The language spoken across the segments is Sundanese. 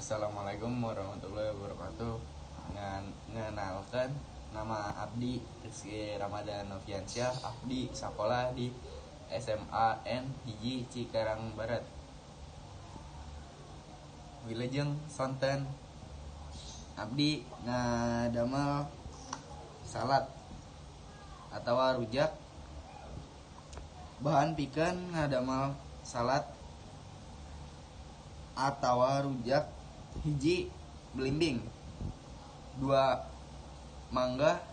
Assalamualaikum warahmatullahi wabarakatuh. Ngenalkeun, nama abdi Rizky Ramadan Noviansyah. Abdi sekolah di SMA N 1 Cikarang Barat. Wilujeng sonten, abdi ngadamel salad atawa rujak. Bahan pikeun ngadamel salad atawa rujak: 1 belimbing, 2 mangga,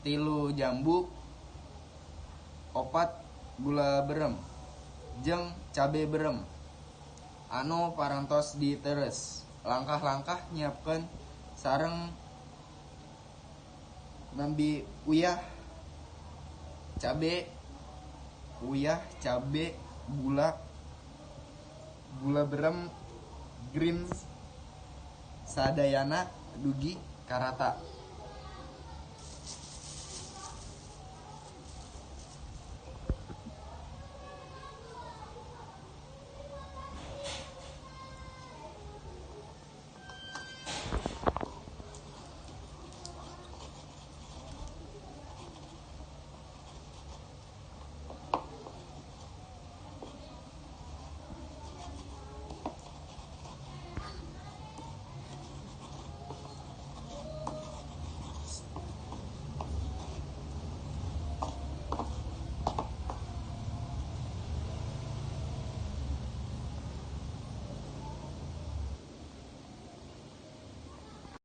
3 jambu, 4 gula berem jeung cabe berem anu parantos diteres. Langkah-langkah nyiapkeun sareng nambi uyah, cabe, uyah, cabe, gula, gula berem, greens sadayana dugi karata.